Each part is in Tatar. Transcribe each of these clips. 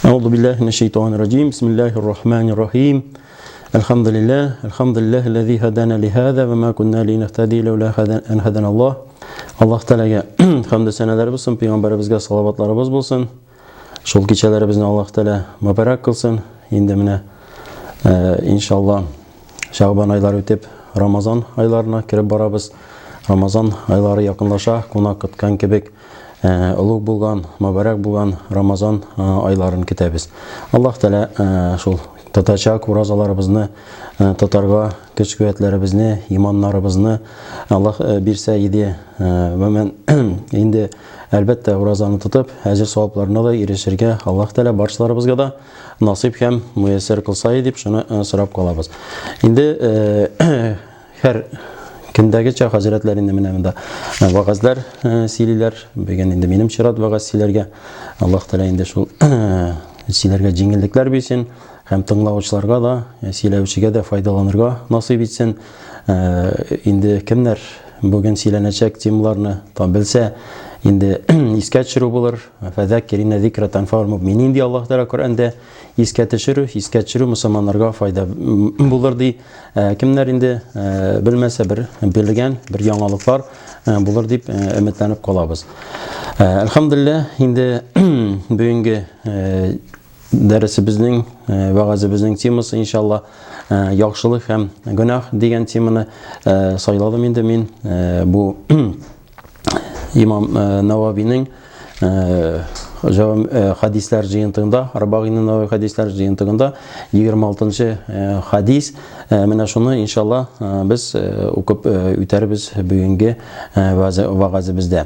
أعوذ بالله من الشيطان الرجيم بسم الله الرحمن الرحيم الحمد لله الحمد لله الذي هدانا لهذا وما كنا لنهتدي لولا أن هدانا الله Аллаһ Тәгаләгә хәмдү сәнәләр булсын, пәйгамбәребезгә салаватларыбыз булсын. Шул кичәләребезне Аллаһ Тәгалә мөбарәк кылсын. Инде менә иншалла Шәгъбан айлары үтеп, Рамазан айларына кереп барабыз. Рамазан айлары якынлаша, кунак көткән кебек олуг булган, мөбарәк булган Рамазан айларын көтәбез. Аллаһ Тәгалә шул тотачак уразаларыбызны тотарга көч-куәтләребезне, иманнарыбызны Аллаһ бирсә иде. Гомумән, инде әлбәттә уразаны тотып, әҗер-савапларына да ирешергә Аллаһ Тәгалә барчаларыбызга да насыйп һәм муяссәр кылса дип шуны э, сорап калабыз. Инде э, һәр көндәгечә хәзрәтләр инде менә монда э, вәгазьләр сөйлиләр. Бүген инде минем чират вәгазь сөйләргә. Аллаһ Тәгалә инде шул сөйләргә җиңеллекләр бирсен һәм тыңлаучыларга да, сөйләүчегә дә файдаланырга насыйп итсен. Инде кемнәр бүген сөйләнәчәк темаларны та белсә, инде искә төшерү булыр. Фәзәккир иннә зикра танфаул муъминин ди Аллаһ Тәгалә Коръәндә. Искә төшерү, искә төшерү мусульманнарга файда булыр ди. Э, кемнәр инде э, белмәсә бер белгән, бер яңалыклар э, булыр дип өметләнеп калабыз. Әлхәмдулилла, инде бүгенге дәресебезнең, вәгазебезнең темасы иншалла яхшылык һәм гөнаһ дигән теманы сайладым инде мин. Бу Имам Нававиның хадисләр җыентыгында, Арбагин Навави хадисләр җыентыгында 26-нчы хадис. Менә шуны иншалла без укып үтәрбез бүгенге вәгазебездә.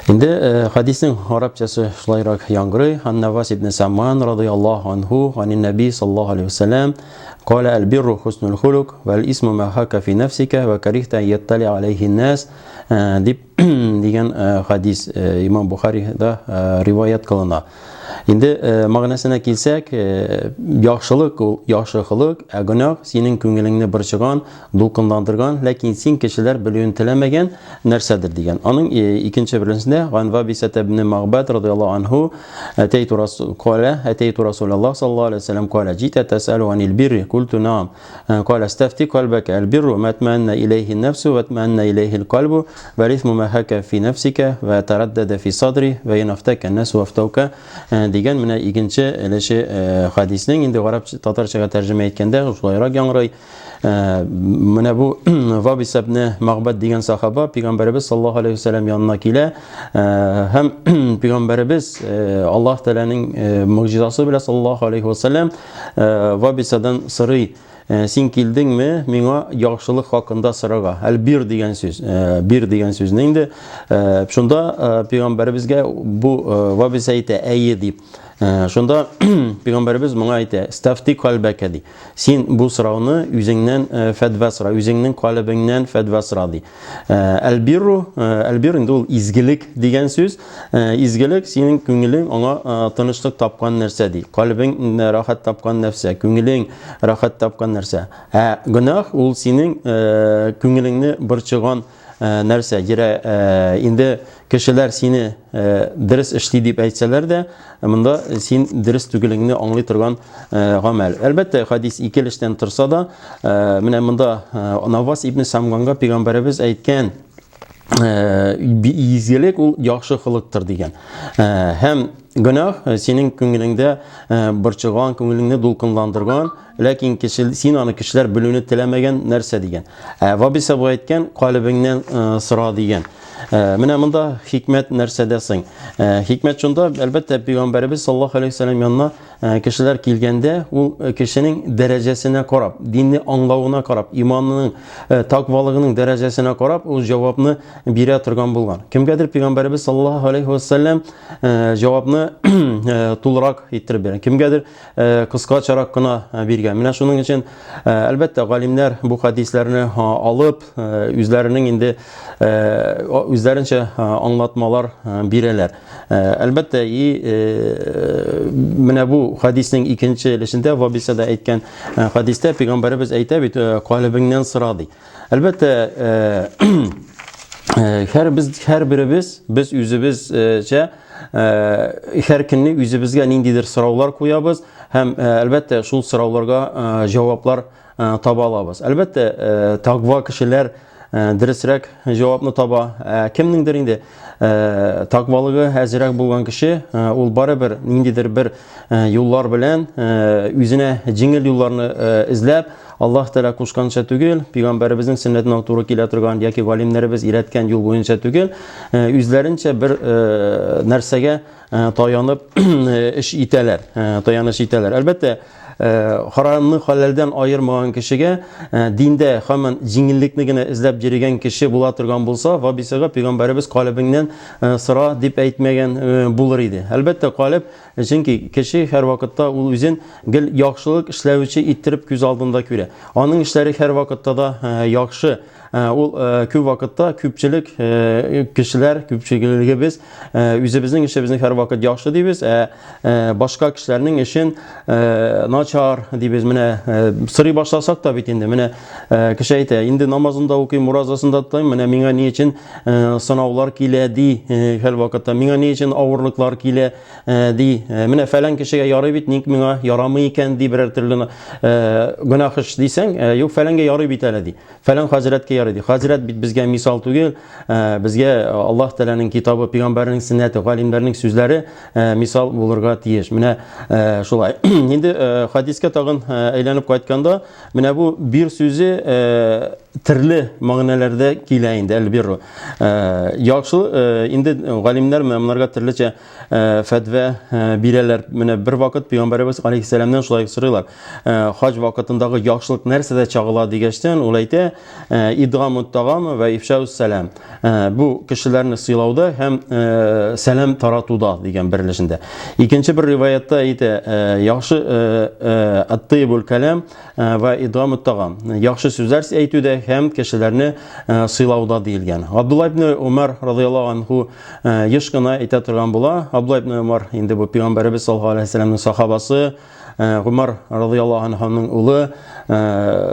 Инде хадиснең арабчасы шулайрак яңгырый. Ан-Навас ибн Саман радыяллаһу анху, анин наби саллаллаһу алейхи вәсәлләм, قال البر حسن الخلق والاسم ما حك في نفسك وكرهت أن يطلع عليه الناس дип дигән хадис Имам Бухарида риваять кылына. Инде мәгънәсенә килсәк, яхшылык ул яхшы холык, ә гөнаһ синең күңелеңне борчыган, дулкынландырган, ләкин син кешеләр белүен теләмәгән нәрсәдер дигән. Аның икенче беренчесендә Ган Вабиса ибн Магбад радияллаһу анху әтәйту расул кала әтәйту Расулаллаһ саллаллаһу алейһи вәсәлләм кала җитә тәсәлу анил бирри культу наам Калә стәфти кальбәкә әл-бирру мәтмәннә иләйһи нәфсу вә тмәннә иләйһил кальбу вә рифму мә хәкә фи нәфсикә вә тәрәддәдә фи садри вә инафтәкә нәсу афтаука дигән менә икенче өлеше хадиснең инде гарәп татарчага тәрҗемә иткәндә шулайрак яңгырый. Менә бу Вабис ибн Магбад дигән сахаба пәйгамбәребез саллаллаһу алейһи вәсәлләм янына килә һәм пәйгамбәребез Аллаһ Тәгаләнең могҗизасы белән саллаллаһу алейһи вәсәлләм Вабисадан сорый, син килдеңме миңа яхшылык хакында сорарга? Әл-бир дигән сүз. Бир дигән сүзне инде шунда пәйгамбәребезгә бу Вабиса әйтә, әйе дип. Шунда пәйгамбәребез моңа әйтә, стафти кальбәкә ди. Син бу сорауны үзеңнән фәтва сора, үзеңнең калебеңнән фәтва сора ди. Әл-бирру, әл-бир инде ул изгелек дигән сүз. Изгелек синең күңелең аңа тынычлык тапкан нәрсә ди. Калебең рәхәт тапкан нәрсә, күңелең рәхәт тапкан нәрсә. Ә гөнаһ ул синең күңелеңне борчыган нәрсә. Йөрә инде кешеләр сине дөрес эшли дип әйтсәләр дә, монда син дөрес түгелеңне аңлый торган гамәл. Әлбәттә, хадис ике өлештән торса да, менә монда Навас ибн Самганга пәйгамбәребез әйткән изгелек ул яхшы холыктыр дигән. Һәм гөнаһ синең күңелеңдә борчыган, күңелеңне дулкынландырган, ләкин кеше, син аны кешеләр белүне теләмәгән нәрсә дигән. Ә Вабис абый әйткән, калебеңнән сора дигән. Менә монда хикмәт нәрсәдә соң? Хикмәт шунда, әлбәттә, пәйгамбәребез саллаллаһу алейһи вәсәлләм янына кешеләр килгәндә, ул кешенең дәрәҗәсенә карап, динне аңлавына карап, иманының, таквалыгының дәрәҗәсенә карап, ул җавапны бирә торган булган. Кемгәдер пәйгамбәребез саллаллаһу алейһи вәсәлләм җавапны тулырак иттереп биргән, кемгәдер кыскачарак кына биргән. Менә шуның өчен, әлбәттә, галимнәр бу хадисләрне алып, үзләренең инде үзләренчә аңлатмалар бирәләр. Әлбәттә, и менә бу хадиснең икенче өлешендә Вабисада әйткән хадистә пәйгамбәребез әйтә бит, калебеңнән сора ди. Әлбәттә, һәр без һәрберебез без үзебезчә һәр көнне үзебезгә ниндидер сораулар куябыз һәм, әлбәттә, шул сорауларга җаваплар таба алабыз. Әлбәттә, тәкъва кешеләр дөресрәк җавапны таба. Кемнеңдер инде тәкъвалыгы әзрәк булган кеше, ул барыбер ниндидер бер юллар белән үзенә җиңел юлларны эзләп, Аллаһ Тәгалә кушканча түгел, пәйгамбәребезнең сөннәтенә туры килә торган яки галимнәребез өйрәткән юл буенча түгел, үзләренчә бер нәрсәгә таянып эш итәләр, таяныч итәләр. Әлбәттә, харамны хәләлдән аермаган кешегә диндә һаман җиңеллекне генә эзләп йөргән кеше була торган булса, вабисага пәйгамбәребез калебеңнән сора дип әйтмәгән булыр иде. Әлбәттә, калеб, чөнки кеше һәрвакытта ул үзен гел яхшылык эшләүче иттереп күз алдында күрә. Аның эшләре һәрвакытта да яхшы. Ул күп вакытта күпчелек кешеләр, күпчелегебез үзебезнең эшебезне һәрвакыт яхшы дибез, ә башка кешеләрнең эшен начар дибез. Менә сорый башласак та бит инде, менә кеше әйтә, инде намазын да укыйм, уразасын да тотыйм, менә миңа ни өчен сынаулар килә ди һәрвакытта, миңа ни өчен авырлыклар килә ди. Менә фәлән кешегә ярый бит, ник миңа ярамый икән ди, берәр төрле гөнаһ эш дисәң, юк, фәләнгә ярый бит әле ди. Фәлән хәзрәткә ярый ди. Хәзрәт бит безгә мисал түгел, безгә Аллаһ Тәгаләнең китабы, пәйгамбәрнең сөннәте, галимнәрнең сүзләре мисал булырга тиеш. Менә шулай. Инде хадискә тагын әйләнеп кайтканда, менә бу бир сүзе төрле мәгънәләрдә килә инде, әл-бирру. Яхшы, инде галимнәр менә монарга төрлечә фәтвә бирәләр. Менә бер вакыт пәйгамбәребез алейһиссәламнән шулай сорыйлар. Хаҗ вакытындагы яхшылык нәрсәдә чагыла дигәчтән, ул әйтә, идгамут тагам ва ифшаус сәлам. Бу кешеләрне сыйлауда һәм сәлам таратуда дигән бер өлешендә. Икенче бер риваятта әйтә, яхшы аттыйбул калам ва идгамут тагам. Яхшы сүзләр әйтүдә һәм кешеләрне сыйлауда диелгән. Абдулла ибн Умар радыяллаһу анху еш кына әйтә торган була. Абдулла ибн Умар инде бу пәйгамбәребез саллаллаһу алейһи вәсәлләмнең сахабасы, Гумар радыяллаһу анһуның улы,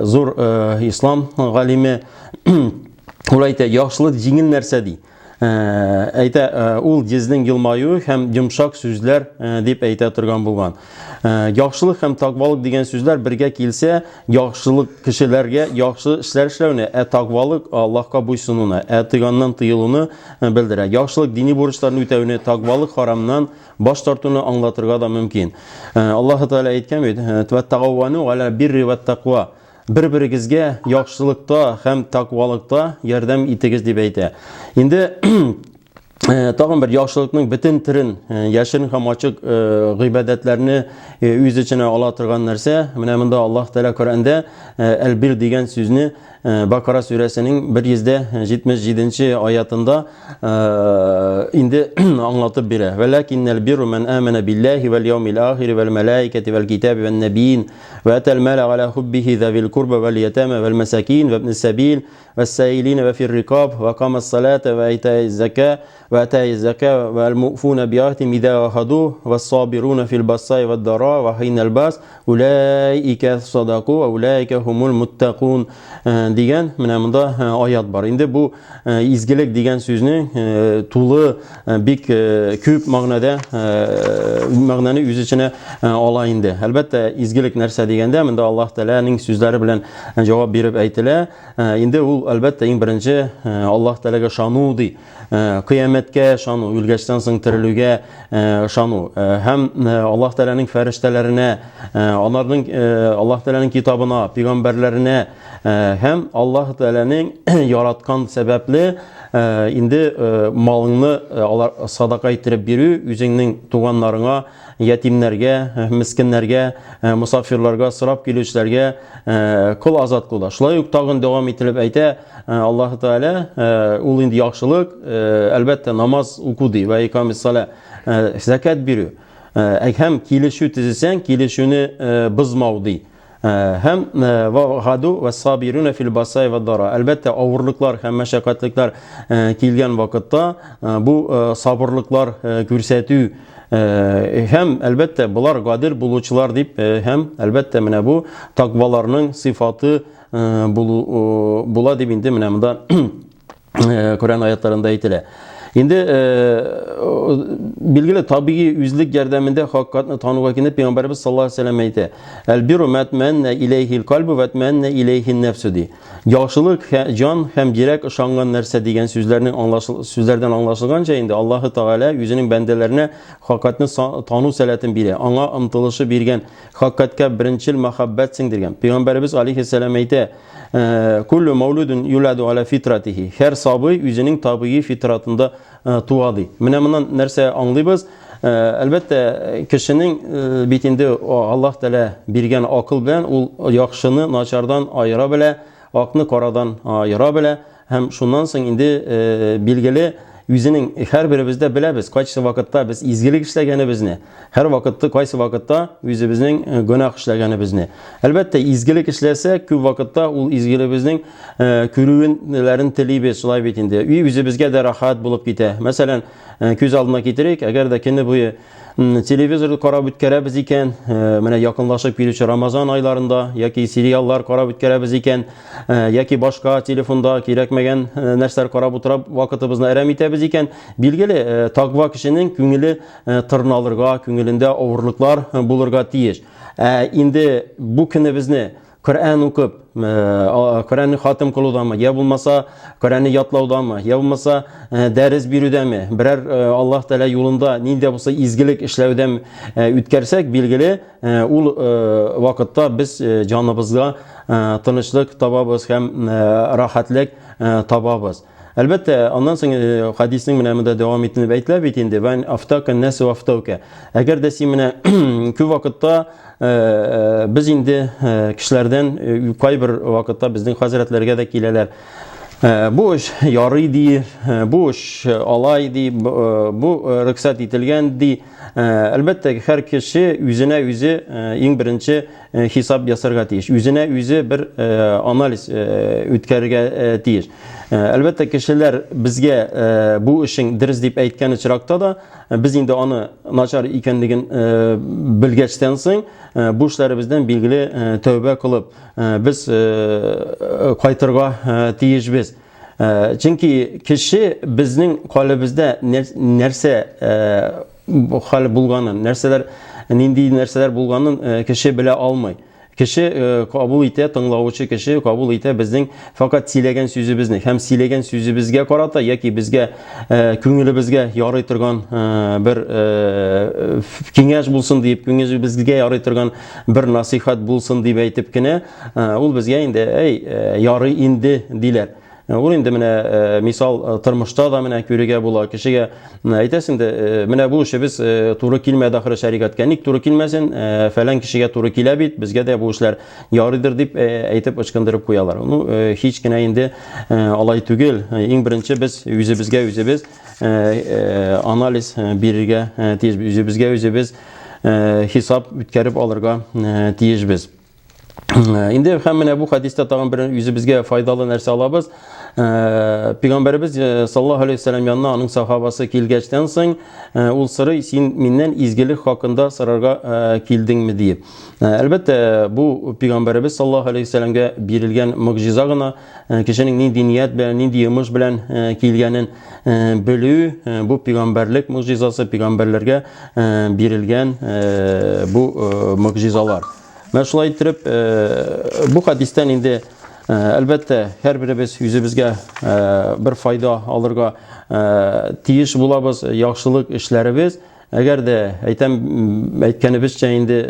зур ислам галиме. Ул әйтә, яхшылык җиңел нәрсә ди. Әйтә, ул йөзнең елмаюы һәм йомшак сүзләр дип әйтә торган булган. Яхшылык һәм тәкъвалык дигән сүзләр бергә килсә, яхшылык кешеләргә яхшы эшләр эшләүне, ә тәкъвалык Аллаһка буйсынуны, ә тыйганнан тыелуны белдерә. Яхшылык дини бурычларны үтәүне, тәкъвалык харамнан баш тартуны аңлатырга да мөмкин. Аллаһ Тәгалә әйткән бит, "Ваттагавану аля бирри ваттаква". Бер-берегезгә яхшылыкта һәм тәкъвалыкта ярдәм итегез дип әйтә. Инде тагын бер яхшылыкның бөтен төрен, яшерен һәм ачык гыйбадәтләрне үз эченә ала торган нәрсә. Менә монда Аллаһ Тәгалә Коръәндә әл-бир дигән сүзне Бакара сүрәсенең 177 аятында инде аңлатып бирә. Вәләкиннәл бирру ман амана биллаһи вәл яумил ахири вәл мәлаикәти вәл китаби вән нәбиин вә атал мала аля хуббихи завил курба вәл ятама вәл масакин вә ибнис сабил вәс-саилина вә фир рикаб вә акамас салата вә итаиз зака вә атаиз зака вәл муфуна биахдихим иза ахаду вәс-сабируна фил бассаи вәд-дара вә хинал бас Уләйкә садаку ва уләйкә хумул муттакун дигән менә монда аят бар. Инде бу изгелек дигән сүзнең тулы бик күп мәгънәдә мәгънәне үз эченә ала инде. Әлбәттә, изгелек нәрсә дигәндә, монда Аллаһ Тәгаләнең сүзләре белән җавап биреп әйтелә. Инде ул әлбәттә иң беренче Аллаһ Тәгаләгә ышану ди. Кыямәткә ышану, үлгәчтән соң терелүгә ышану һәм Аллаһ Тәгаләнең фәрештәләренә, аларның Аллаһ Тәгаләнең китабына, пәйгамбәрләренә һәм Аллаһ Тәгаләнең яраткан сәбәпле инде малыңны алар садака иттереп бирү, үзеңнең туганнарыңа, ятимнәргә, мескеннәргә, мосафирларга, сорап килүчеләргә кол азат кылу. Шулай ук тагын дәвам ителеп әйтә Аллаһ Тәгалә, ул инде яхшылык, әлбәттә, намаз уку ди, вә икамис салә, зәкят бирү. Һәм килешү төзесәң, килешүне бозмау ди. Һәм вагаду вассабируна фил басай ваддара. Әлбәттә, авырлыклар һәм мәшәкатьлекләр килгән вакытта бу сабырлыклар күрсәтү һәм әлбәттә болар гадел булучылар дип һәм әлбәттә менә бу такваларның сыйфаты булу була дип инде менә монда Коръән аятларында әйтелә. Инде билгеле табигый үзлек ярдәмендә хакыйкатьне тануга килеп пәйгамбәрбез саллаллаһу алейһи вәсәлләм әйтә: "Әл-бирру матманна иләйһил кальбу ва атманна иләйһин нәфсу" ди. Яхшылык җан һәм йөрәк ышанган нәрсә дигән сүзләрнең аңлашыл сүзләрдән аңлашылганча инде Аллаһы Тәгалә үзенең бәндәләренә хакыйкатьне тану сәләтен бирә, аңа омтылышы биргән, хакыйкатькә беренчел мәхәббәт сеңдергән. Пәйгамбәребез алейһиссәлам әйтә: Куллю маулудун юладу аля фитратихи. Һәр сабый үзенең табигый фитратында туа ди. Менә моннан нәрсә аңлыйбыз? Әлбәттә, кешенең бит инде Аллаһ Тәгалә биргән акыл белән ул яхшыны начардан аера белә, акны карадан аера белә. Һәм шуннан соң инде билгеле үзенең һәрберебез дә беләбез, кайсы вакытта без изгелек эшләгәнебезне, һәр вакытта кайсы вакытта үзебезнең гөнаһ эшләгәнебезне. Әлбәттә, изгелек эшләсәк, күп вакытта ул изгелегебезнең күрүенләрен телибез, шулай бит инде. Өй үзебезгә дә рәхәт булып китә. Мәсәлән, күз алдына китерик, әгәр дә көне буе телевизор карап үткәрәбез икән, менә якынлашып килүче Рамазан айларында яки сериаллар карап үткәрәбез икән, яки башка телефонда кирәкмәгән нәрсәләр карап утырып вакытыбызны әрәм итәбез икән, билгеле, тагва кешенең күңеле тырналырга, күңелендә авырлыклар булырга тиеш. Ә инде бу көнебезне Коръән укып, Коръәнне хатым кылудамы, я булмаса Коръәнне ятлаудамы, я булмаса дәрес бирүдәме, берәр Аллаһ Тәгалә юлында нинди дә булса изгелек эшләүдән үткәрсәк, билгеле, ул вакытта без җаныбызга тынычлык табабыз һәм рәхәтлек табабыз. Әлбәттә, аннан соң хадиснең менә монда дәвам итенеп әйтелә бит инде, вән афтака нәсу афтаука. Әгәр дә син менә күп вакытта без инде кешеләрдән кайбер вакытта безнең хәзрәтләргә дә киләләр. Бу эш ярый ди, бу эш алай ди, бу рөхсәт ителгән ди. Әлбәттә, һәр кеше үзенә үзе иң беренче хисап ясарга тиеш. Үзенә үзе бер анализ үткәрергә тиеш. Әлбәттә, кешеләр безгә бу эшең дөрес дип әйткән очракта да, без инде аны начар икәнлеген белгәчтән соң, бу эшләребездән билгеле тәүбә кылып, без кайтырга тиешбез. Чөнки кеше безнең калебездә нәрсә хәл булганын, нәрсәләр, нинди нәрсәләр булганын кеше белә алмый. Кеше кабул итә, тыңлаучы кеше кабул итә безнең фәкать сөйләгән сүзебезне һәм сөйләгән сүзебезгә карата яки безгә күңелебезгә ярый торган бер киңәш булсын дип, күңелебезгә ярый торган бер насыйхат булсын дип әйтеп кенә, ул безгә инде, әй, ярый инде диләр. Ул инде менә мисал тормышта да менә күрергә була. Кешегә әйтәсең дә, менә бу эшебез туры килмәде ахры шәригатькә. Ник туры килмәсен, фәлән кешегә туры килә бит, безгә дә бу эшләр ярыйдыр дип әйтеп ычкындырып куялар. Ну, һич кенә инде алай түгел. Иң беренче без үзебезгә үзебез анализ бирергә тиеш, үзебезгә үзебез хисап үткәреп алырга тиешбез. Инде һәм менә бу хәдистә тагын бер үзебезгә файдалы нәрсә алабыз. Пәйгамбәребез саллаллаһу алейһи вәсәлләм янына аның сахабасы килгәчтән соң, ул сорый, син миннән изгелек хакында сорарга килдеңме диеп. Әлбәттә, бу пәйгамбәребез саллаллаһу алейһи вәсәлләмгә бирелгән могҗиза гына, кешенең нинди ният белән, нинди йомыш белән килгәнен белү, бу пәйгамбәрлек могҗизасы, пәйгамбәрләргә бирелгән бу могҗизалар. Менә шулай иттереп, э, бу хәдистән инде э, әлбәттә һәрберебез үзебезгә э, бер файда алырга тиеш булабыз, яхшылык эшләребез. Әгәр дә әйтәм, әйткәнебезчә инде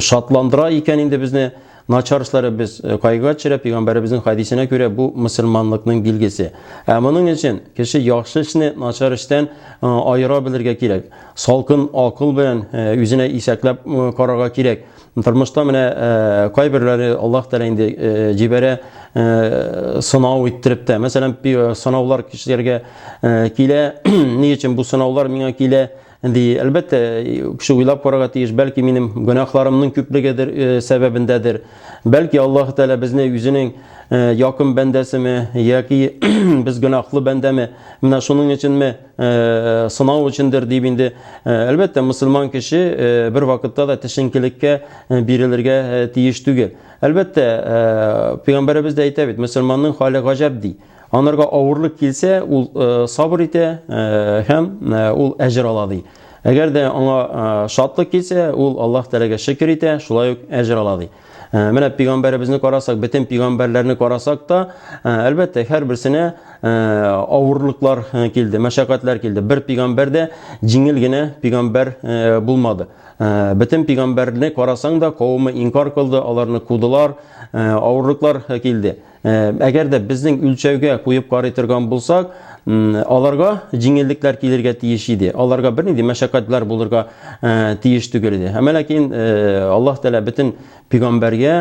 шатландыра икән инде безне начар эшләребез кайгыга төшерә, пәйгамбәребезнең хәдисенә күрә бу мөселманлыкның билгесе. Ә моның өчен кеше яхшы эшне начар эштән аера белергә кирәк. Салкын акыл белән үзенә исәкләп карарга кирәк. Тормышта менә кайберләре Аллаһ Тәгалә инде җибәрә сынау иттереп тә. Мәсәлән, сынаулар кешеләргә килә. Ни өчен бу сынаулар миңа килә? Ди, әлбәттә, кеше уйлап карарга тиеш, бәлки минем гөнаһларымның күплегедер, сәбәбендәдер. Бәлки Аллаһ Тәгалә безне үзенең якын бәндәсеме яки без гөнаһлы бәндәме, менә шуның өченме сынау өчендер дип инде, әлбәттә, мөселман кеше бер вакытта да төшенкелеккә бирелергә тиеш түгел. Әлбәттә, пәйгамбәребез дә әйтә бит, мөселманның хәле гаҗәп ди. Анарга авырлык килсә, ул сабыр итә һәм ул әҗер ала ди. Әгәр дә аңа шатлык килсә, ул Аллаһ Тәгаләгә шөкер итә, шулай ук әҗер ала ди. Менә пәйгамбәребезне карасак, бөтен пәйгамбәрләрне карасак та, әлбәттә, һәрберсенә авырлыклар килде, мәшәкатьләр килде. Бер пәйгамбәр дә җиңел генә пәйгамбәр булмады. Бөтен пәйгамбәрне карасаң да, кавымы инкар кылды, аларны кудылар, авырлыклар килде. Әгәр дә безнең үлчәүгә куеп карый торган булсак, аларга җиңеллекләр килергә тиеш иде. Аларга бернинди мәшәкатьләр булырга тиеш түгел иде. Әмма ләкин Аллаһ Тәгалә бөтен пәйгамбәргә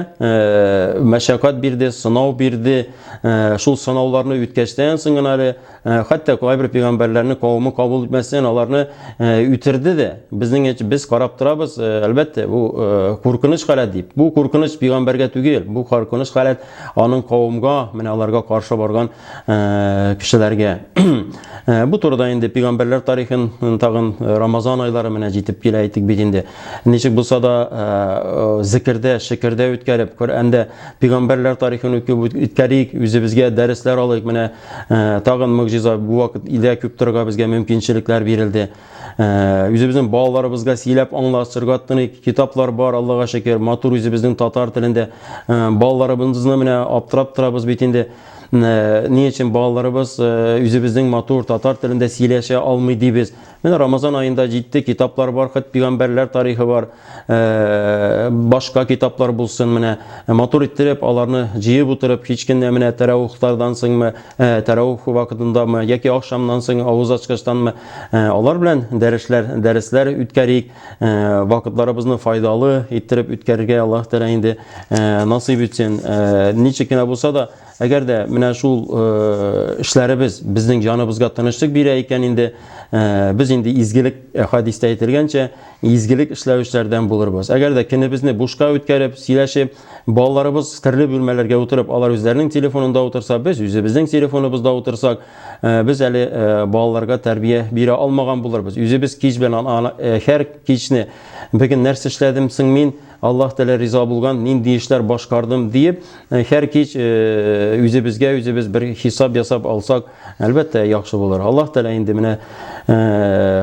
мәшәкать бирде, сынау бирде. Шул сынауларны үткәчтән соң гына әле хәтта кайбер пәйгамбәрләрне кавымы кабул итмәстән аларны үтерде дә. Безнең без карап торабыз, әлбәттә, бу куркыныч халәт дип. Бу куркыныч пәйгамбәргә түгел, бу куркыныч халәт аның кавымга, менә аларга каршы барган кешеләргә. Бу турыда инде пәйгамбәрләр тарихын тагын Рамазан айлары менә җитеп килә әйтик бит инде. Ничек булса да зикердә, шикердә үткәреп, Коръәндә пәйгамбәрләр тарихын үткәрик, үзебезгә дәресләр алыйк. Менә тагын могҗиза бу вакыт илдә күп торырга безгә мөмкинчелекләр бирелде. Үзебезнең балаларыбызга сөйләп аңлатырга тынык китаплар бар, Аллага шөкер, матур үзебезнең татар телендә. Балаларыбызны менә аптырап торабыз бит инде. Ни өчен балаларыбыз үзебезнең матур татар телендә сөйләшә алмый дибез. Менә Рамазан аенда җитте, китаплар бар, хәт пәйгамбәрләр тарихы бар, башка китаплар булсын, менә матур иттереп аларны җыеп утырып, һич кенә менә тәравихлардан соңмы, тәравих вакытындамы, яки ахшамнан соң авыз ачкычтанмы, алар белән дәресләр, дәресләр үткәрик, вакытларыбызны файдалы иттереп үткәрергә Аллаһ Тәгалә инде насыйп итсен. Ничек кенә булса да, Әгәр дә менә шул эшләребез безнең җаныбызга тынычлык бирә икән инде, без инде изгелек хадистә әйтелгәнчә, изгелек эшләүчеләрдән булырбыз. Әгәр дә көнебезне бушка үткәреп, сөйләшеп, балаларыбыз төрле бүлмәләргә утырып, алар үзләренең телефонында утырса, без үзебезнең телефоныбызда утырсак, без әле балаларга тәрбия бирә алмаган булырбыз. Үзебез кич белән һәр кичне бүген нәрсә эшләдем соң мин? Аллаһ Тәгалә риза булган нинди эшләр башкардым диеп, һәр кич үзебезгә үзебез бер хисап ясап алсак, әлбәттә, яхшы булыр. Аллаһ Тәгалә инде менә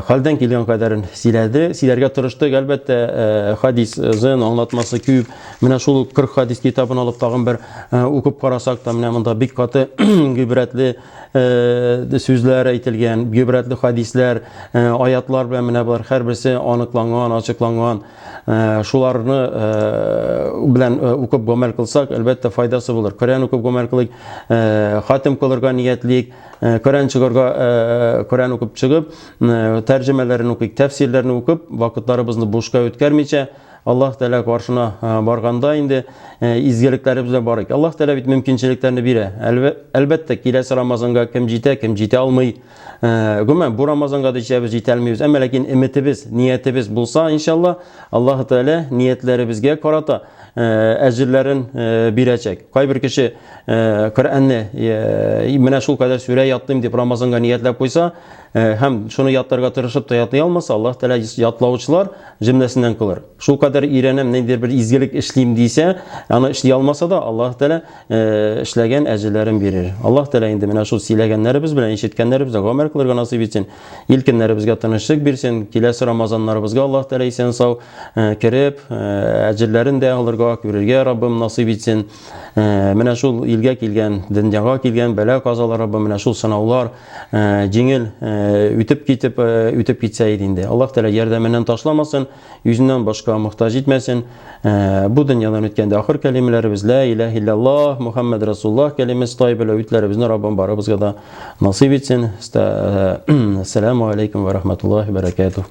хәлдән килгән кадәрен сөйләде, сөйләргә тырыштык, әлбәттә, хадис зын аңлатмасы күп. Менә шул 40 хадис китабын алып тагын бер укып карасак та, менә монда бик каты гыйбрәтле сүзләр әйтелгән, гыйбрәтле хадисләр, аятлар белән менә болар һәрберсе аныкланган, ачыкланган. Шуларны белән укып гамәл кылсак, әлбәттә, файдасы булыр. Коръән укып гамәл кылыйк, хатим кылырга ниятлик, Коръән чыгарга, Коръән укып чыгып, тәрҗемәләрен укыйк, тәфсирләрне укып, вакытларыбызны бушка үткәрмичә, Аллаһ Тәгалә каршына барганда инде изгелекләребез белән барыйк. Аллаһ Тәгалә бит мөмкинчелекләрне бирә. Әлбәттә, киләсе Рамазанга кем җитә, кем җитә алмый. Гомумән, бу Рамазанга да җитәбез, җитә алмыйбыз. Әмма ләкин өметебез, ниятебез булса, иншалла, Аллаһ Тәгалә ниятләребезгә карата әҗерләрен бирәчәк. Кайбер кеше Коръәнне менә шул кадәр сүрә ятлыйм дип Рамазанга ниятләп куйса, һәм шуны ятларга тырышып та ятлый алмаса, Аллаһ Тәгалә ятлаучылар җөмләсеннән кылыр. Шул кадәр өйрәнәм, ниндидер бер изгелек эшлим дисә, аны эшли алмаса да, Аллаһ Тәгалә эшләгән әҗерләрен бирер. Аллаһ Тәгалә инде менә шул сөйләгәннәребез белән, ишеткәннәребез белән гомер кылырга насыйп итсен. Ил көннәребезгә тынычлык бирсен. Киләсе Рамазаннарыбызга Аллаһ Тәгалә исән сау кереп, әҗерләрен дә алырга, күрергә Раббым насыйп итсен. Менә шул илгә килгән, дөньяга килгән бәла-казалар Раббым, менә шул сынаулар җиңел үтеп китеп, үтеп китсә иде инде. Аллаһ Тәгалә ярдәменнән ташламасын. Үзеннән башка мохтаҗ итмәсен. Бу дөньядан үткәндә ахыр кәлимәләребез Ла илаһ илляллаһ, Мухаммад Расуллаһ кәлимәсе таиб белән үтләребезне Раббым барыбызга да насыйп итсен. Ассаламу алейкум ва рахматуллахи ва баракатух.